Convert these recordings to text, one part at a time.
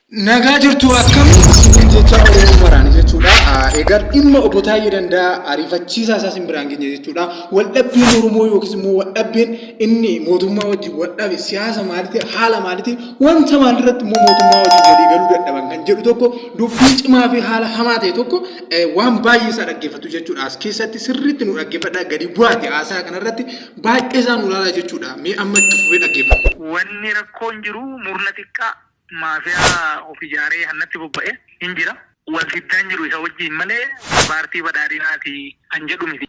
Nagaa jirtu akkam isiniin jecha Oromoo maraan jechuudha. Egaa dhimma obbo Taayyee Danda'aa ariifachiisaa isaa isin biraan geenye jechuudha. Waldhabbiin Oromoo yookiis immoo waldhabbeen inni mootummaa wajjin waldhabe siyaasa maaliiti haala maaliiti wanta maalirratti immoo mootummaa wajjin walii galuu dadhaban kan jedhu tokko dubbii cimaa fi haala hamaa ta'e tokko waan baay'ee isaa dhaggeeffatu jechuudha. As keessatti sirriitti nu dhaggeeffadhaa gadi bu'aati haasaa kanarratti baay'ee isaa nu ilaalaa jechuudha. Mee amma itti fufee dhaggeeffadhu. Wanni rakkoon jiru murna xiqqaa maafiyaa of ijaaree hannatti bobba'e hin jira. Wal diddaan jiru isa wajjiin malee paartii badhaadhinaati kan jedhu miti.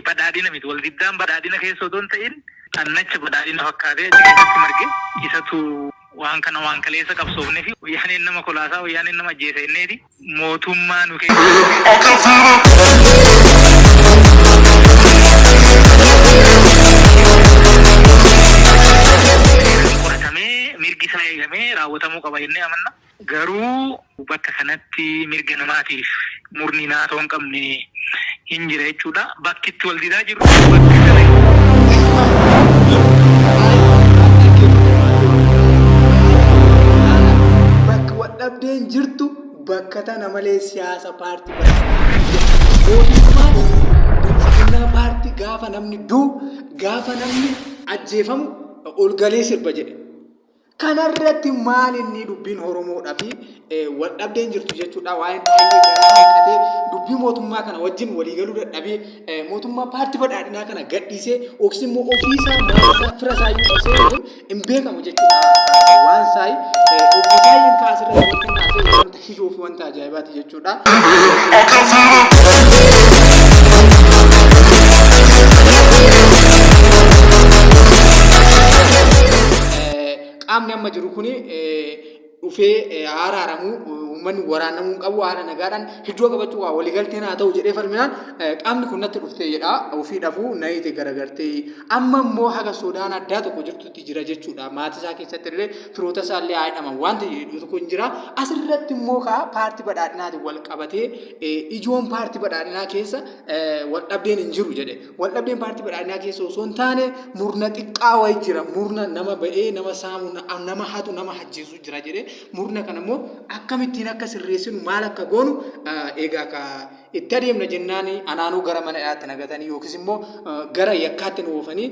Badhaadhina miti. Wal diddaan badhaadhina keessa otoo hin ta'in xannacha badhaadhina fakkaatee achi keessatti marge isatu waan kana waan kaleessa qabsoofne fi wayyaaneen nama kolaasaa wayyaaneen nama ajjeesa jenneeti mootummaa nu keessa qoratamee mirgi isaa eegamee raawwatamuu qaba jennee amanna. Garuu bakka kanatti mirga namaatiif murni naatoo hin qabne hin jira jechuudha. Bakki itti wal didaa jirru bakka kana. Bakka waldhabdeen jirtu bakka tana malee siyaasa paartii badhaadhinaa mootummaan biltsiginnaa paartii gaafa namni du'u gaafa namni ajjeefamu ol galee sirba jedhe. Kanarratti maal inni dubbiin Oromoodhaa fi wal dhabdeen jirtu jechuudha. Waa'een Taayyee garaa hanqatee dubbii mootummaa kana wajjin waliigaluu dadhabee mootummaa paartii badhaadhinaa kana gadhiisee yookiis immoo ofiisaa maatiisaa fira isaa iyyuu dhiisee kun hin beekamu jechuudha. Waan isaa obbo Taayyeen kaasirratti wanta kaasee wanta ijoo fi wanta ajaa'ibaati jechuudha. Qaamni amma jiru kun dhufee araaramu uummanni waraanamuu hin qabu haala nagaadhaan iddoo qabachuu waa waliigalteen haa ta'u jedhee falminaan qaamni kun natti dhuftee jedha ofii dhafuu na hiite garagartee amma immoo haga sodaan addaa tokko jirtutti jira jechuudha maatii isaa keessatti illee firoota isaa illee haa hidhaman wanti jedhu tokko hin jira. Asirratti immoo kaa paartii badhaadhinaatiin wal qabatee ijoon paartii badhaadhinaa keessa wal dhabdeen hin jiru jedhe. Wal dhabdeen paartii badhaadhinaa keessa osoo hin taane murna xiqqaa wayii jira. Murna nama ba'ee nama saamu nama hatu nama ajjeesu jira jedhe. Murna kana immoo akkamittiin akka sirreessinu maal akka goonu egaa kaa Itti adeemna jennaan anaanuu gara mana hidhaatti na gatanii yookiis immoo gara yakkaatti nu oofanii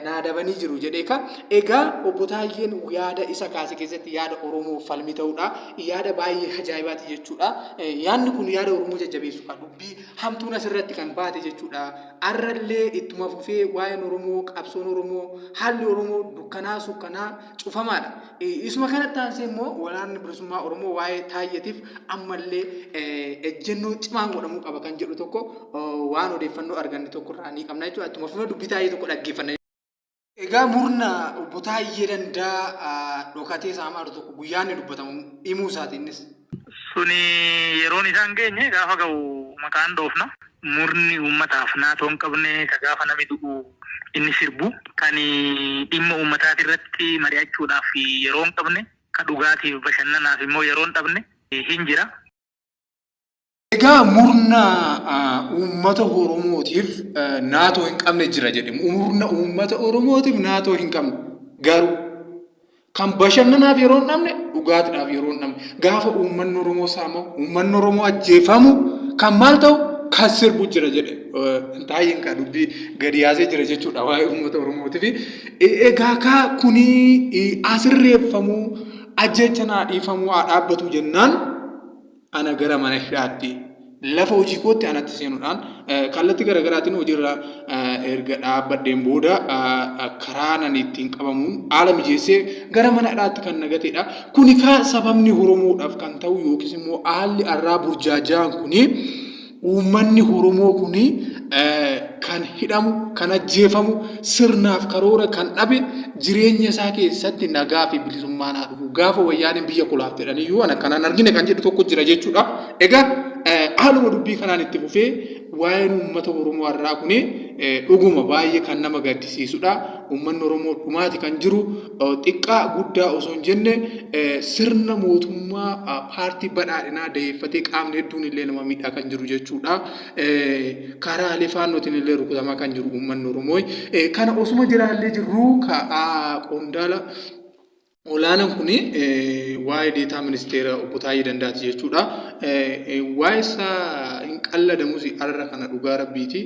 na adabanii jiru jedhee ka. Egaa obbo Taayyeen yaada isa kaase keessatti yaada Oromoo falmii ta'uudha. Yaada baay'ee ajaa'ibaati jechuudha. Yaadni kun yaada Oromoo jajjabeessu ka dubbii hamtuun asirratti kan baate jechuudha. Arrallee ittuma fufee waa'een Oromoo, qabsoon Oromoo, haalli Oromoo dukkanaa sukkanaa cufamaadha. Isuma kanatti aansee immoo Waraanni Bilisummaa Oromoo waa'ee Taayyeetiif ammallee ejjennoo cimaan godhamuu qaba kan jedhu tokko waan odeeffannoo arganne tokko irraa ni qabna jechuudha. Ittuma fufnee dubbii Taayyee tokko dhaggeeffanna. Egaa murna obbo Taayyee Dandaa dhokatee saamaa jiru tokko guyyaa inni dubbatamu himuu isaati innis. Suni yeroon isaa hin geenye gaafa ga'u maqaan dhoofna. Murni uummataaf naatoo hin qabne ka gaafa nami du'u inni sirbu, kan dhimma uummataati irratti mari'achuudhaaf yeroo hin qabne, ka dhugaatiif bashannanaaf immoo yeroo hin dhabne hin jira. Egaa murna uummata Oromootiif naatoo hin qabne jira jedhe. Murna uummata Oromootiif naatoo hin qabne garuu Kan bashannanaaf yeroo hin dhabne, dhugaatiidhaaf yeroo hin dhabne. Gaafa uummanni Oromoo saamamu, uummanni Oromoo ajjeefamu kan maal ta'u kan sirbu jira jedhe. Taayyeen kaa dubbii gadi yaasee jira jechuudha waa'ee uummata Oromootiif. Egaa kaa kuni asirreeffamuu ajjeechaan haa dhiifamuu haa dhaabbatu jennaan ana gara mana hidhaatti lafa hojii kootti anatti seenuudhaan kallattii garaagaraatiin hojiirra erga dhaabbadheen booda karaa nan ittiin qabamuun haala mijeessee gara mana hidhaatti kan na gateedha. Kuni kaa sababni Oromoodhaaf kan ta'u yookiis immoo haalli har'aa burjaaja'aan kuni uummanni Oromoo kuni kan hidhamu, kan ajjeefamu, sirnaaf karoora kan dhabe jireenya isaa keessatti nagaa fi bilisummaan haa dhufu. Gaafa wayyaaneen biyya kolaafte jedhaniyyuu ana kanaan argine kan jedhu tokko jira jechuudha. Egaa haaluma dubbii kanaan itti fufee waa'een uummata Oromoo har'aa kuni dhuguma baay'ee kan nama gaddisiisudha. Uummanni Oromoo dhumaati kan jiru xiqqaa guddaa osoo hin jenne sirna mootummaa paartii badhaadhinaa daheeffatee qaamni hedduun illee nama miidhaa kan jiru jechuudha. Karaalee faannootiin illee rukutamaa kan jiru uummanni Oromoo. Kana osuma jiraallee jirru qondaala Olaanaan kun waa'ee deetaa ministeera obbo Taayyee Dandaati jechuudha. Waa'ee isaa hin qalladamus arra kana dhugaa rabbiiti.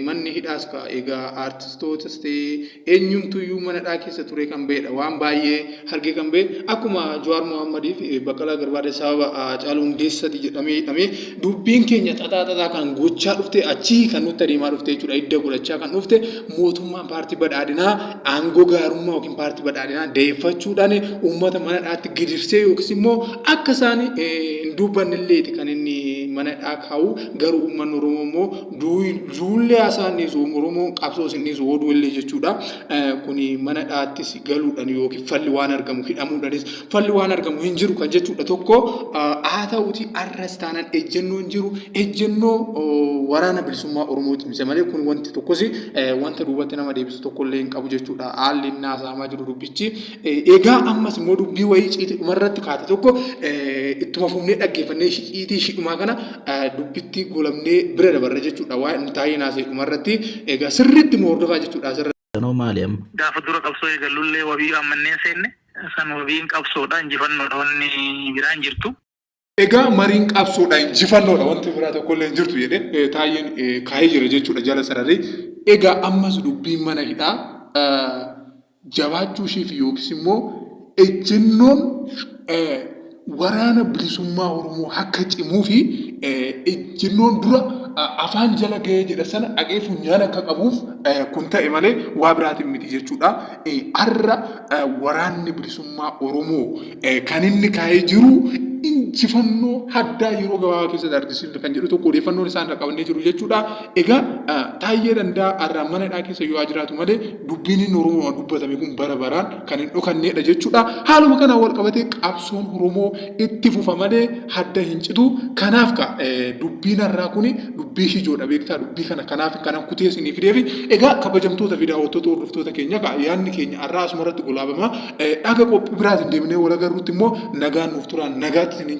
Manni hidhaas ka egaa aartistootas ta'ee eenyumtuyyuu mana hidhaa keessa ture kan ba'edha. Waan baay'ee hargee kan ba'e akkuma Jawaar Mohaammadii fi Baqqalaa Garbaa sababa Haacaaluu Hundeessati jedhamee hidhamee dubbiin keenya xaxaa xaxaa kan gochaa dhufte achii kan nutti adeemaa dhufte jechuudha. Hidda godhachaa kan dhufte mootummaan paartii badhaadhinaa aangoo gaarummaa yookiin paartii badhaadhinaa da'eeffachuudhaan uummata mana hidhaatti gidirsee yookiis immoo akka isaan hin dubbanne illeeti kan inni mana hidhaa kaa'u. Garuu uummanni Oromoo immoo duullee haasaan dhiisu, Oromoon qabsoo isin dhiisu oduu illee jechuudha. Kuni mana hidhaattis galuudhaan yookiin falli waan argamu hidhamuudhaanis falli waan argamu hin jiru kan jechuudha tokko. Haa ta'uti arras taanaan ejjennoon jiru ejjennoo waraana bilisummaa Oromoo cimse malee kun wanti tokkos wanta duubatti nama deebisu tokko illee hin qabu jechuudha. Haalli inni haasa'amaa jiru dubbichi. Egaa ammas immoo dubbii wayii ciitii dhumarratti kaate tokko ittuma fufnee dhaggeeffannee ciitii ishii kana dubbitti golamnee bira dabarra jechuudha. Waa'ee taa'ee naasee dhumarratti egaa sirriitti nu hordofaa jechuudha asirratti. Sanoo maali amma? Gaafa dura qabsoo eegallullee wabii ammanneen seenne. San wabiin qabsoodha, injifannoodha, wanni biraa hin jirtu. Egaa mariin qabsoodha, injifannoodha, wanti biraa tokkollee hin jirtu jedhee Taayyeen kaa'ee jira jechuudha jala sararee. Egaa ammas dubbiin mana hidhaa jabaachuu ishiif yookiis immoo ejjennoon waraana bilisummaa Oromoo akka cimuu fi ejjennoon dura afaan jala ga'ee jedha sana dhaqee funyaan akka qabuuf kun ta'e malee waa biraatiin miti jechuudha. Har'a waraanni bilisummaa Oromoo kan inni kaa'ee jiru injifannoo haddaa yeroo gabaabaa keessatti argisiifna kan jedhu tokko odeeffannoon isaan irra qabannee jiru jechuudha. Egaa Taayyee Danda'a har'a mana hidhaa keessa yoo jiraatu malee dubbiin inni Oromoodhaan dubbatame kun bara baraan kan hin dhokanneedha jechuudha. Haaluma kanaan wal qabatee qabsoon Oromoo itti fufa malee hadda hin citu. Kanaaf ka dubbiin har'aa kun dubbii ijoodha beektaa, dubbii kana kanaaf kanan kutee isinii fideefi. Egaa kabajamtoota fi daawwattoota hordoftoota keenya ka yaadni keenya har'aa asuma irratti golaabama. Dhaga qophii biraatiin deebinee wal agarruutti immoo nagaan nuuf turaa, nagaatti isiniin.